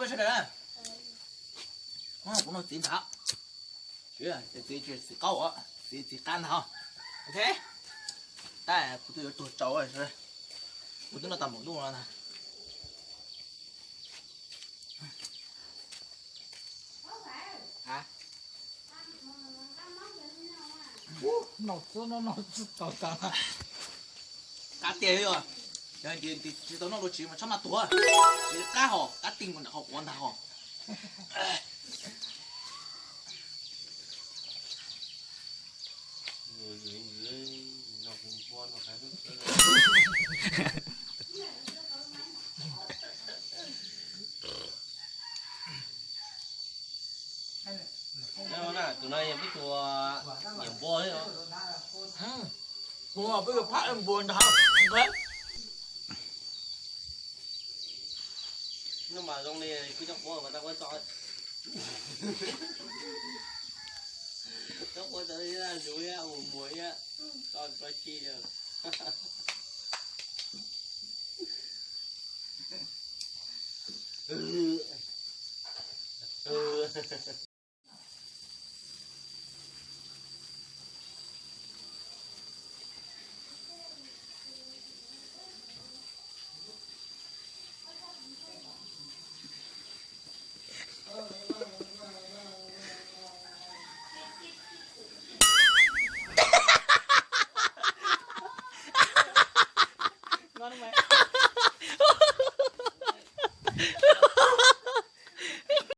Sawv daws na, kuv nug txiv ntag. Txiv, txiv qaub, txiv, txiv qab ntag. Ok, tab kuv twb yuav tuag tsau, kuv twb noj tag npaum ntuj no ntag. Noj txob no noj txob tau tas. Qab tiag yog, yog tsis tau noj dua tsis mas txhob maj tuag. Tsis qab hos qab ti mus nram qhov quav ntag hos. Tus no yog peb tus niam npua li os. Kuv peb tus phab npua ntag. No mas zoo li kuv cov quav mas tau quav txo. Cov quav txo li zuv ua muag ua txo tso ci.